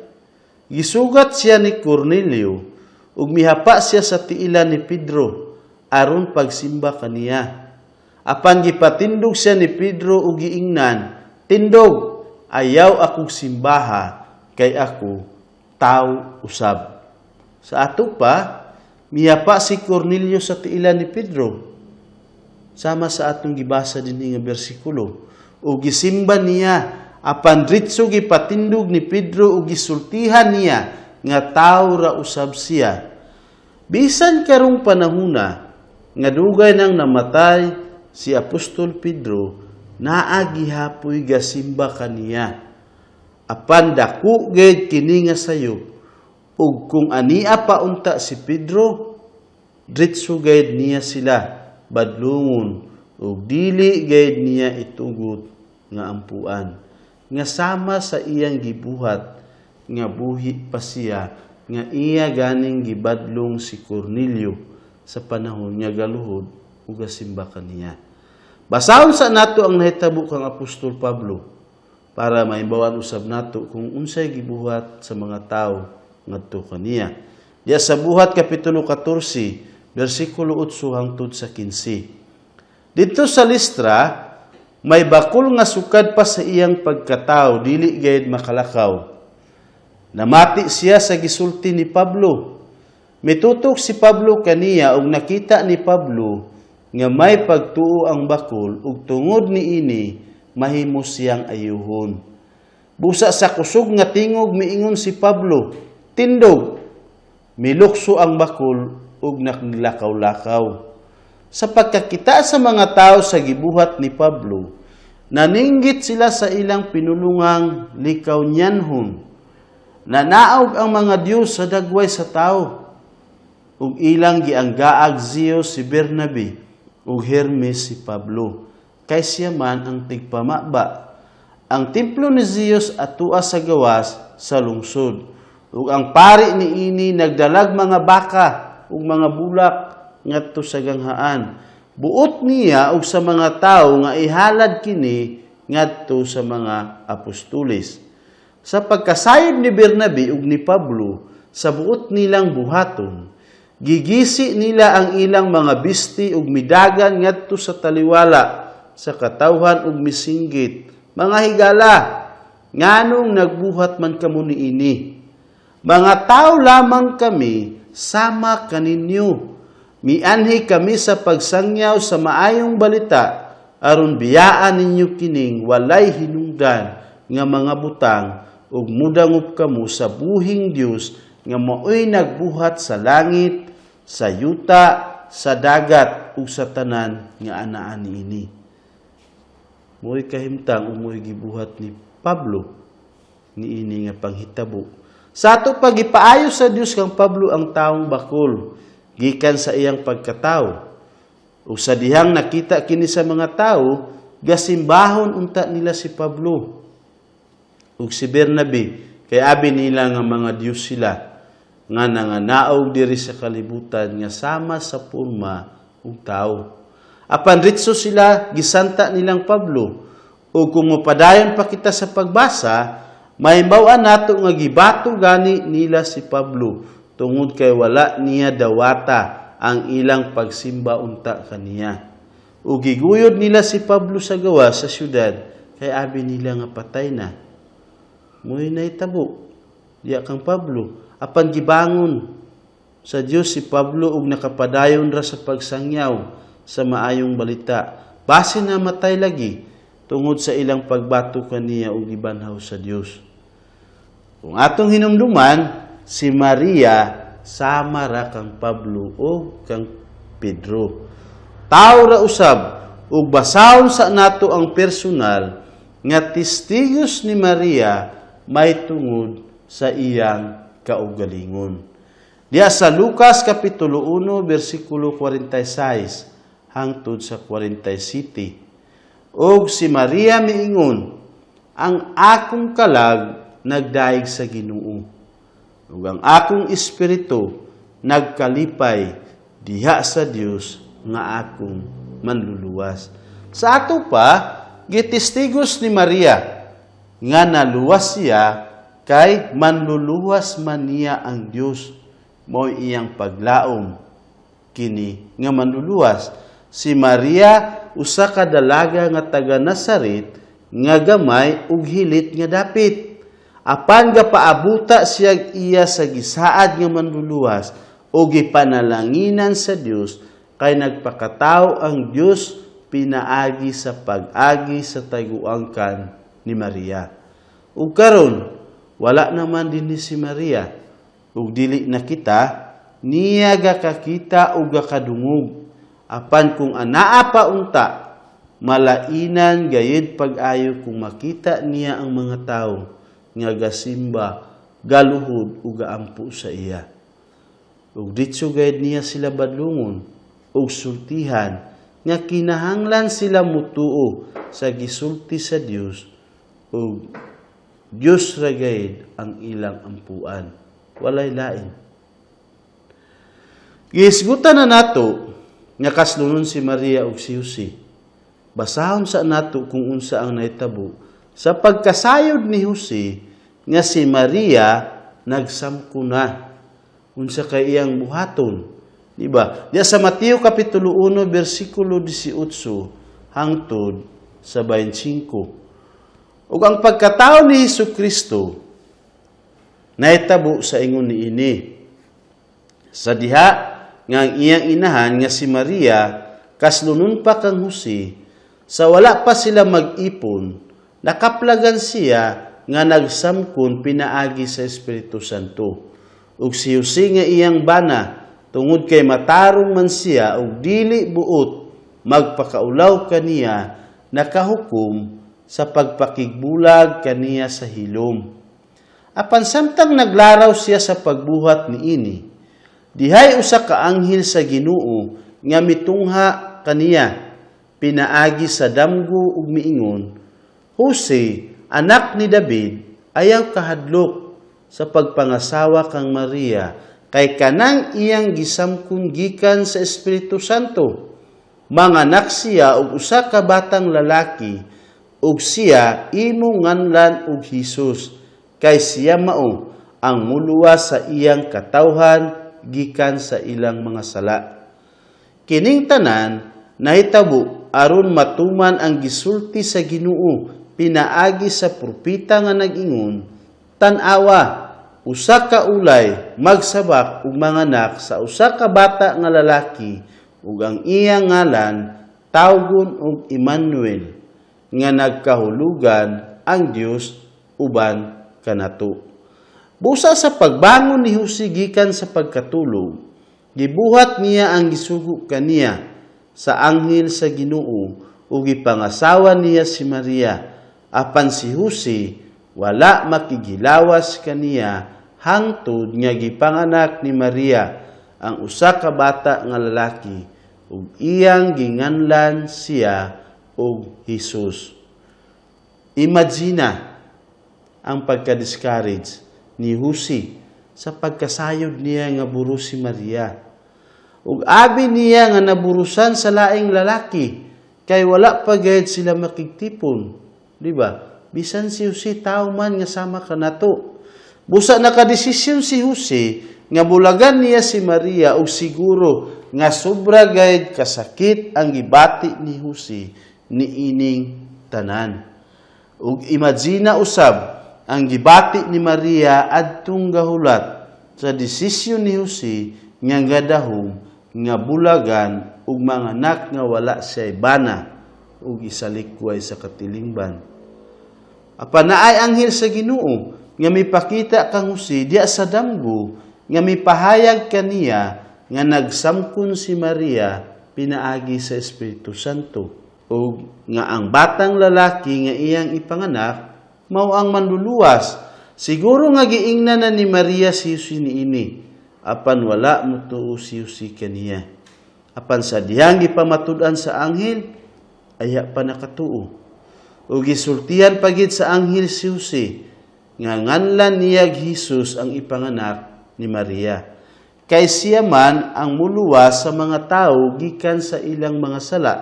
gisugat siya ni Cornelio. Ug mihapa siya sa tiilan ni Pedro aron pagsimba kaniya. Apan gipatindog siya ni Pedro ug giingnan, "Tindog, ayaw akong simbaha kay ako tawo usab." Sa ato pa, mihapa si Cornelio sa tiilan ni Pedro. Sama sa atong gibasa dinhi nga bersikulo. Ug gisimba niya, apan diretso gipatindog ni Pedro ug gisultihan niya nga tawo ra usab siya. Bisan karong panahuna nga dugay nang namatay si Apostol Pedro, naa gihapoy gasimba kaniya. Apan dako gid kini nga sayop, ug kung ania pa unta si Pedro, diretso gayud niya sila badlungon ug dili gayud niya itugot nga ampuan nga sama sa iyang gibuhat nga buhi pa siya, nga iya ganing gibadlong si Cornelio sa panahon nga galuhod ug gasimba kaniya. Basahon sa nato ang nahitabo kang Apostol Pablo para mahibaw-an usab nato kung unsay gibuhat sa mga tawo ngadto kaniya. Diya sa Buhat kapitulo 14, bersikulo 8 hangtod sa 15. Didto sa Listra, may bakul nga sukad pa sa iyang pagkatao, dili gayud makalakaw. Namati siya sa gisulti ni Pablo. Mitutok si Pablo kaniya ug nakita ni Pablo nga may pagtuo ang bakul ug tungod niini mahimo siyang ayuhon. Busa sa kusog nga tingog miingon si Pablo, "Tindog!" Milukso ang bakul ug naglakaw-lakaw. Sa pagkakita sa mga tao sa gibuhat ni Pablo, naninggit sila sa ilang pinulungang Likaonyanhon. "Nanaog ang mga Diyos sa dagway sa tao." Ug ilang gianggaag Zeus si Bernabe ug Hermes si Pablo. Kay siya man ang tigpamaba. Ang templo ni Zeus atua sa gawas sa lungsod. Ug ang pari niini nagdalag mga baka ug mga bulak ngadto sa ganghaan. Buot niya ug sa mga tawo nga ihalad kini ngadto sa mga apostoles. Sa pagkasayod ni Bernabe ug ni Pablo sa buot nilang buhaton, gigisi nila ang ilang mga bisti ug midagan ngadto sa taliwala sa katawhan ug misinggit, "Mga higala, nganong nagbuhat man kamo niini? Mga tao lamang kami sama kaninyo. Mianhi kami sa pagsangyaw sa maayong balita aron biyaan ninyo kining walay hinungdan nga mga butang ug mudangop kamo sa buhing Dios nga maoy nagbuhat sa langit, sa yuta, sa dagat ug sa tanan nga anaa niini." Mo'y kahimtang ug mo'y gibuhat ni Pablo niini nga panghitabo. Sa ato pa, gipaayo sa Dios kang Pablo ang taong bakol gikan sa iyang pagkatao. Ug sa dihang nakita kini sa mga tawo, gasimbahon unta nila si Pablo ug si Bernabe kay abi nila nga mga Dios sila nga nanganaog diri sa kalibutan nga sama sa porma ug tao. Apan ritso sila gisanta nilang Pablo, ug kung mopadayon pa kita sa pagbasa, mahibaw-an nato nga gibato gani nila si Pablo tungod kay wala niya dawata ang ilang pagsimba unta kaniya. Ug giguyod nila si Pablo sa gawas sa syudad kay abi nila nga patay na. Mo'y nahitabo diya kang Pablo. Apan gibangon sa Dios si Pablo ug nakapadayon ra sa pagsangyaw sa maayong balita. Base na matay lagi tungod sa ilang pagbato kaniya ug gibanhaw sa Dios. Kung atong hinumduman, si Maria sama ra kang Pablo o kang Pedro. Tao ra usab, ug basahon sa nato ang personal nga testigos ni Maria may tungod sa iyang kaugalingon. Diya sa Lucas Kapitulo 1, versikulo 46 hangtod sa 47. "Og si Maria miingon, 'Ang akong kalag nagdayeg sa Ginoo. Ug ang akong espiritu nagkalipay diha sa Dios nga akong manluluwas.'" Sa ato pa, gitestigos ni Maria nga naluwas siya kay manluluwas man niya ang Dios. Mao iyang paglaom kini nga manluluwas. Si Maria usa ka dalaga nga taga Nazaret nga gamay ug hilit nga dapit. Apan gapaabuta siya iya sa gisaad nga manluluwas o gipanalanginan sa Dios kay nagpakatao ang Dios pinaagi sa pag-agi sa taguangkan ni Maria. Ug karon wala naman dinhi si Maria ug dili na kita niya gakakita ug gakadungog. Apan kung anaa pa unta, malainan gayud pag-ayo kung makita niya ang mga tawo nga gasimba, galuhod ug gaampo sa iya. Ug ditso gayud niya sila badlungon ug sultihan nga kinahanglan sila mutuo sa gisulti sa Dios ug Dios ra gayud ang ilang ampuan. Walay lain. Gihisgutan na nato nga kaslunon si Maria ug si Jose. Basahon sa nato kung unsa ang nahitabo sa pagkasayod ni Jose nga si Maria nagsamko na. Unsa kay iyang buhaton? Di ba? Diya sa Mateo Kapitulo 1 bersikulo 18 hangtod sa 25. Ug ang pagkatao ni Hesus Kristo nahitabo sa ingon niini. Sa diha nga ang iyang inahan nga si Maria kaslunon pa kang Jose, sa wala pa sila mag-ipon, nakaplagan siya nga nagsamkon pinaagi sa Espiritu Santo. Ug si Jose nga iyang bana, tungod kay matarong man siya ug dili buot magpakaulaw kaniya, nakahukom sa pagpakigbulag kaniya sa hilom. Apan samtang naglaraw siya sa pagbuhat niini, dihay usa ka anghel sa Ginoo nga mitungha kaniya pinaagi sa damgo ug miingon, "Jose, anak ni David, ayaw kahadlok sa pagpangasawa kang Maria, kay kanang iyang gisamkon gikan sa Espiritu Santo. Manganak siya og usa ka batang lalaki, ug siya imo nganlan og Hesus, kay siya mao ang muluwas sa iyang katawhan gikan sa ilang mga sala." Kining tanan nahitabo aron matuman ang gisulti sa Ginoo pinaagi sa propeta nga nag-ingon, "Tan-awa, usa ka ulay magsabak ug manganak sa usa ka bata nga lalaki, ug ang iyang ngalan tawgon og Emmanuel," nga nagkahulugan ang Dios uban kanato. Busa sa pagbangon ni Jose gikan sa pagkatulog, gibuhat niya ang gisugo kaniya sa anghel sa Ginoo ug gipangasawa niya si Maria. Apan si Jose wala makighilawas kaniya hangtod nga gipanganak ni Maria ang usa ka bata nga lalaki ug iyang ginganlan siya og Hesus. Imagine ang pagka-discourage ni Jose sa pagkasayod niya nga buro si Maria. Ug abi niya nga naburusan sa laing lalaki kay wala pa gayud sila makigtipon, di ba? Bisan si Jose tao man nga sama kanato. Busa nakadesisyon si Jose nga bulagan niya si Maria ug siguro nga sobra gayud kasakit ang gibati ni Jose niining tanan. Ug imagine usab ang gibati ni Maria adtong gahulat sa desisyon ni Jose nga gadahom nga bulagan ug manganak nga wala siya bana ug isalikway sa katilingban. Apan naay anghel sa Ginoo nga mipakita kang Jose diya sa damgo nga mipahayag kaniya nga nagsamkon si Maria pinaagi sa Espiritu Santo ug nga ang batang lalaki nga iyang ipanganak mao ang manluluwas. Siguro nga giingnan na ni Maria si Jose niini, apan wala motuo si Jose kaniya. Apan sa dihang gipamatud-an sa anghel, aya pa nakatuo. Ug gisultihan pa gid sa anghel si Jose nga nganlan niya Hesus ang ipanganak ni Maria, kay siya man ang muluwas sa mga tawo gikan sa ilang mga sala.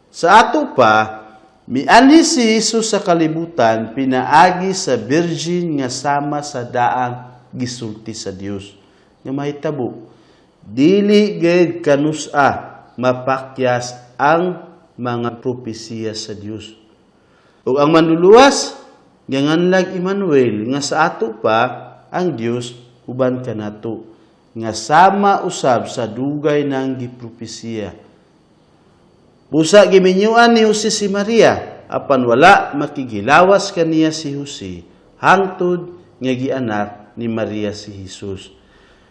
Sa ato pa, mianhi si Jesus sa kalibutan pinaagi sa Virgin nga sama sa daang gisulti sa Dios. nga mahitabo. Dili gid kanus-a mapakyas ang mga propesiya sa Dios. Ug ang Manluluwas nganganlag Emmanuel, nga sa ato pa ang Dios uban kanato, nga sama usab sa dugay nang gipropesiya. Busa giminyuan ni Jose si Maria, apan wala makigilawas kaniya si Jose hangtod nga gianak ni Maria si Jesus.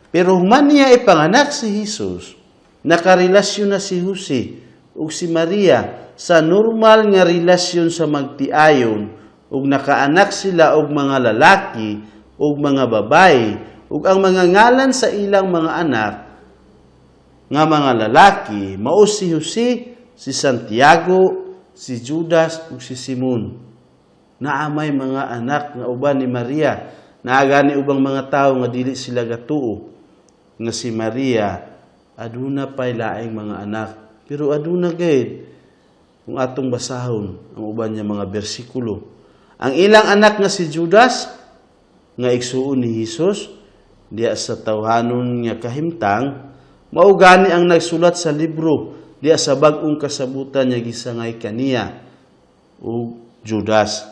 Pero human niya ipanganak si Jesus, nakarelasyon na si Jose ug si Maria sa normal nga relasyon sa magtiayon, ug nakaanak sila og mga lalaki ug mga babae, ug ang mga ngalan sa ilang mga anak nga mga lalaki mao si Jose, si Santiago, si Judas ug si Simon. Naa may mga anak nga uban ni Maria. Naa gani ubang mga tawo nga dili sila gatuo nga si Maria aduna pay laing mga anak. Pero aduna gayud kung atong basahon ang uban niya mga bersikulo. Ang ilang anak nga si Judas nga igsuon ni Hesus diya sa tawhanon nga kahimtang, mao gani ang nagsulat sa libro diya sa Bag-ong Kasabutan nga gisangay kaniya ug Judas.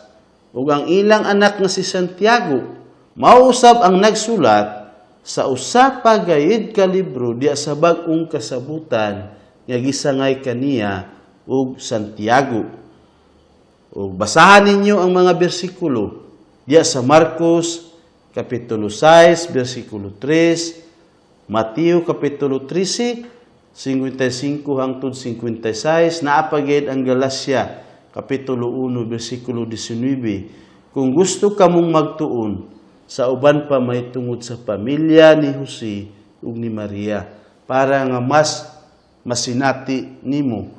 Ug ang ilang anak nga si Santiago mao usab ang nagsulat sa usa pa gayud ka libro diya sa Bag-ong Kasabutan nga gisangay kaniya ug Santiago. Ug basahan ninyo ang mga bersikulo diya sa Marcos Kapitulo 6, versikulo 3, Mateo Kapitulo 13, 55 hangtod 56, naa pa gid ang Galacia, Kapitulo 1, versikulo 19. Kung gusto kamong magtuon sa uban pa may tungod sa pamilya ni Jose ug ni Maria, para nga mas masinati nimo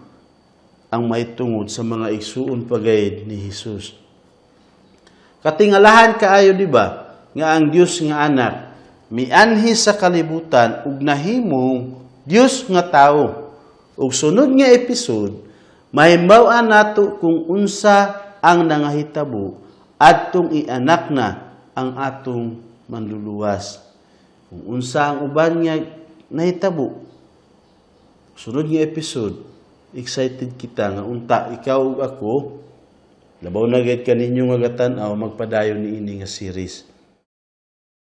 ang may tungod sa mga igsuon pagayod ni Jesus. Katingalahan kaayo, di ba, nga ang Dios nga Anak mianhi sa kalibutan ug nahimong Dios nga tawo? Ug sunod nga episode, mahibaw-an nato kung unsa ang nangahitabo adtong ianak na ang atong Manluluwas. Kung unsa ang uban nga nahitabo. Sunod nga episode, excited kita nga unta ikaw ug ako, labaw na gid kaninyo nga gatan-aw, magpadayon ni ini nga series.